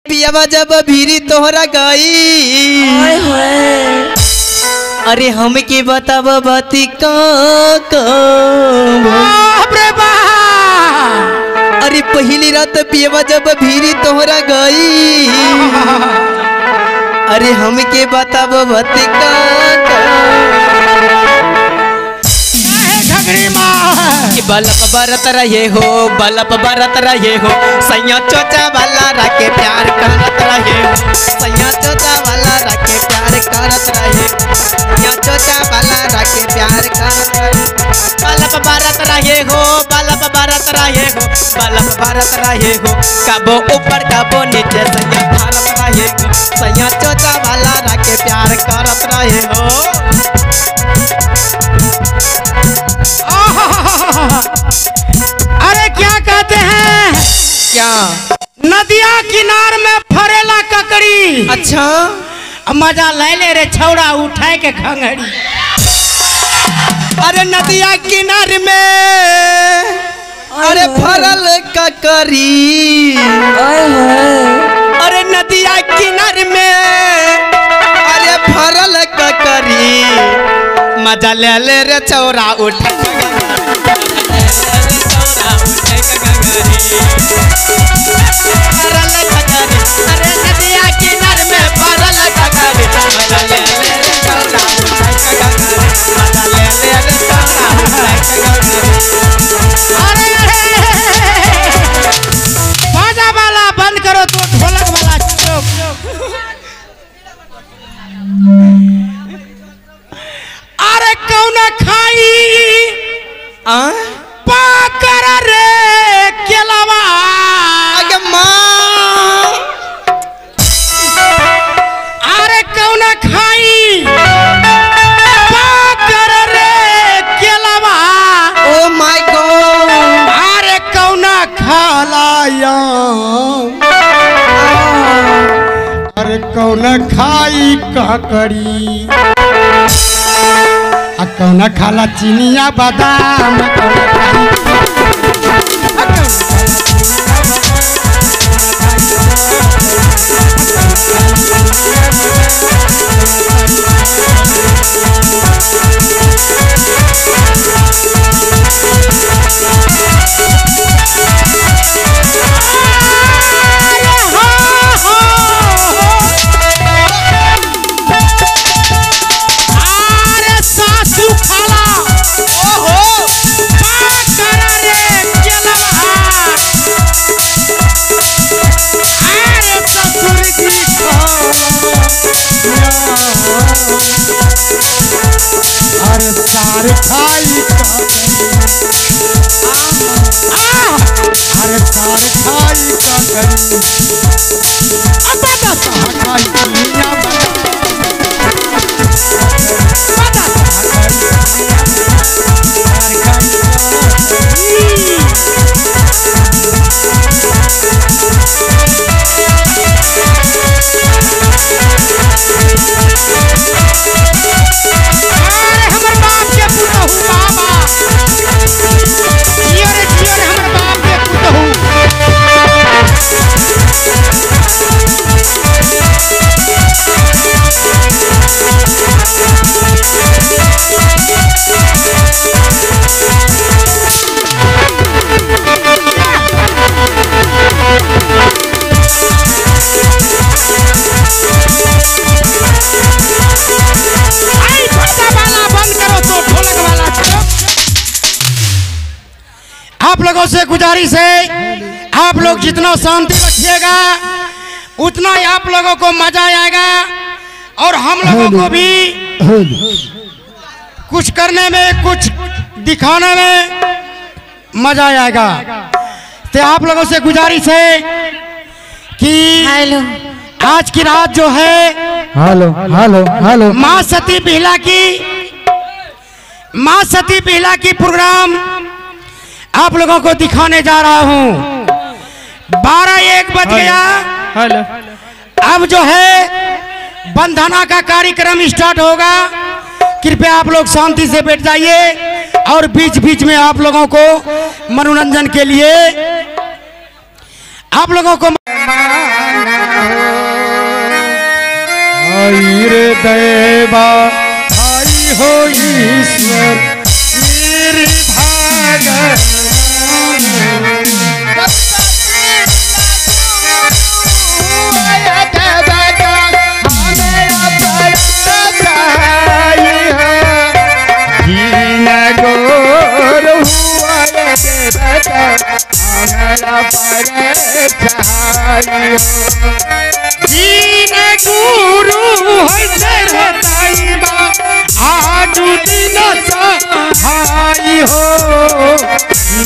पियावा जब भीरी तोहरा गई। अरे हमके बताब बाती का अरे पहली रात पियावा जब भीरी तोहरा गई। अरे हमके बताब बाती का बलप बरत रहे हो, बलप बरत रहे हो, सैया चोचा वाला रखे प्यार करत रहे हो, सैया चोचा वाला रखे प्यार करत रहे, सैया चोचा वाला रखे प्यार करत रहे, बलप बरत रहे हो, बलप बरत रहे हो, बलप बरत रहे हो, कबो ऊपर कबो नीचे सैया भारत रहे हो, सैया चोचा वाला रखे प्यार करत रहे हो। अरे क्या कहते हैं क्या नदिया किनार में फरेला ककड़ी। अच्छा मजा ले ले रे छौड़ा उठाए के खंगड़ी। अरे नदिया किनार में अरे फरल ककड़ी। अरे नदिया किनार में अरे फरल ककड़ी, मजा ले ले रे छौड़ा उठा अरे नदिया किनार में फरल ककड़ी, मजा ले ले रे छौड़ा उठा के मजा ले ले रे छौड़ा उठा के। अरे बाजा वाला बंद करो तो ढोलक वाला चुप। अरे कौन खाई आ पाकर रे केलावा। अगे माँ अरे कौन खाई पाकर रे केलावा। ओ my God. अरे कौन खालाया, अरे कौन खाई ककड़ी, कौन खाला चिनिया बादाम, कौन खाई अरे सार खाई अरे सार खाई ककड़ी, आप लोगों से गुजारिश है, आप लोग जितना शांति रखिएगा उतना ही आप लोगों को मजा आएगा और हम लोगों को भी कुछ करने में कुछ दिखाने में मजा आएगा। तो आप लोगों से गुजारिश है कि आज की रात जो है हेलो हेलो हेलो माँ सती बिहला की, माँ सती बिहला की प्रोग्राम आप लोगों को दिखाने जा रहा हूं। 12:01 बज गया। हेलो अब जो है बंधना का कार्यक्रम स्टार्ट होगा। कृपया आप लोग शांति से बैठ जाइए और बीच बीच में आप लोगों को मनोरंजन के लिए आप लोगों को आई रे देवा आई हो ईश्वर मेरे भाग दीन गुरु आजू दिन सहाय हो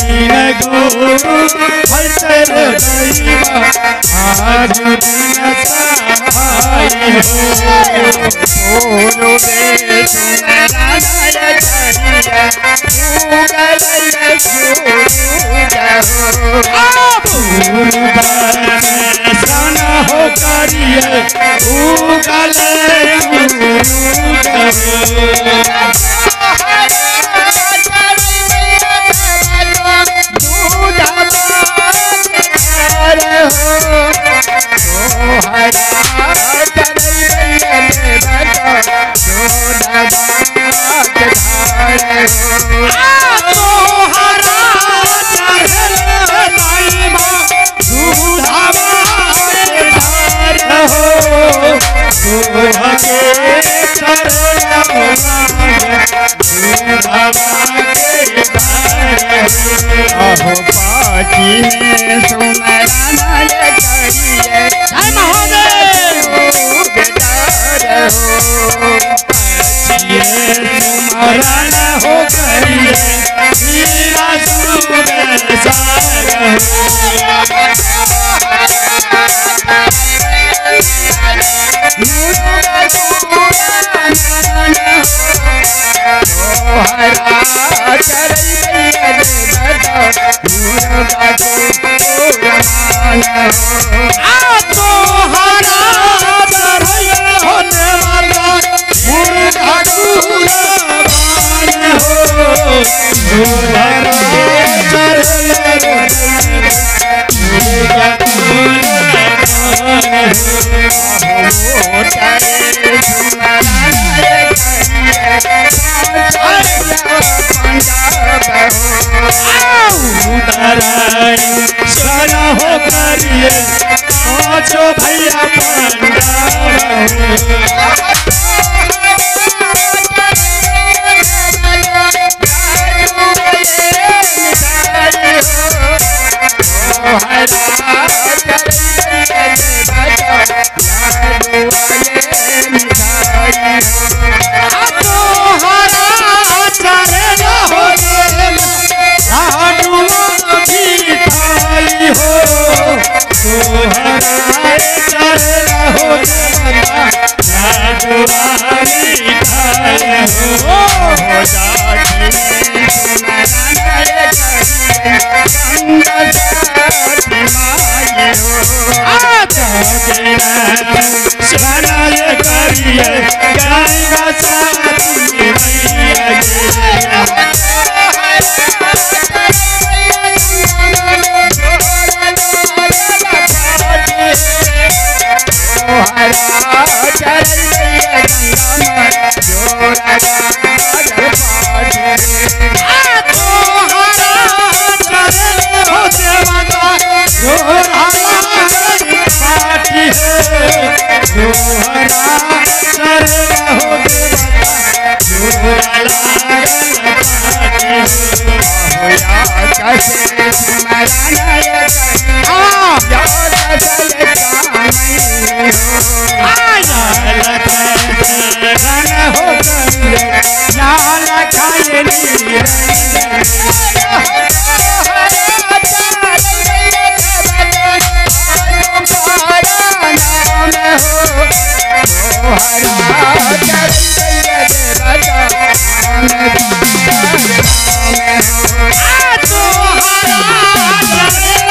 दीन गुरु आजू दिन सहाय हो करिए हो करिए मीरा शरण हो करिए पाँचों भैया हरा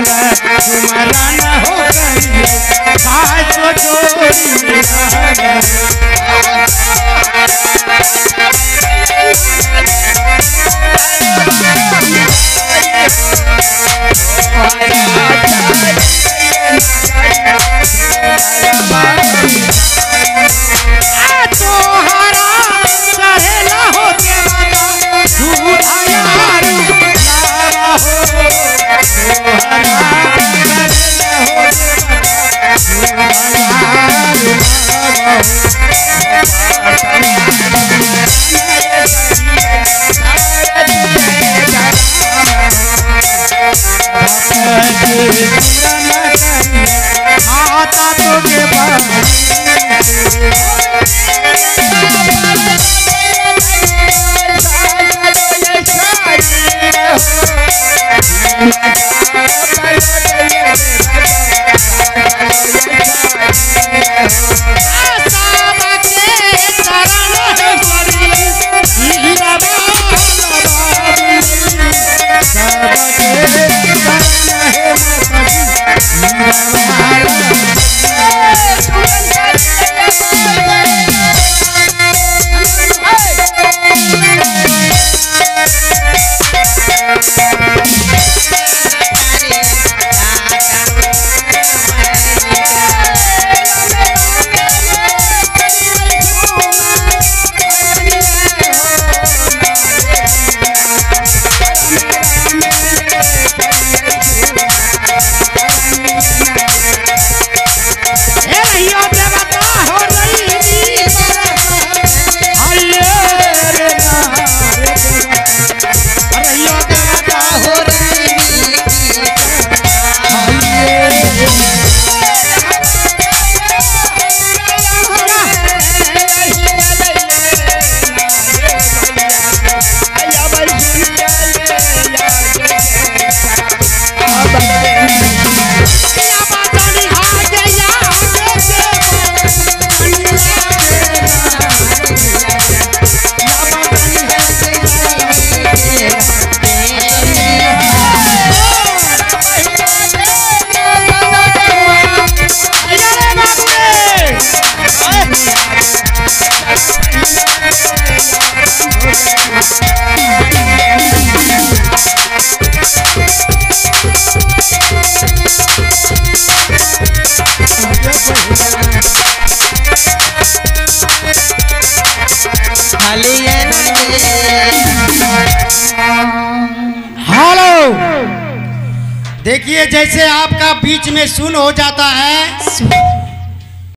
सुमरन हो करिए सासो जोड़ी तोहरा चढ़ेला हो देवता दूधायारू लावा हो तोहरा चढ़ेला हो देवता दूधायारू लावा हो। आता तो के हेलो, देखिए जैसे आपका बीच में सुन हो जाता है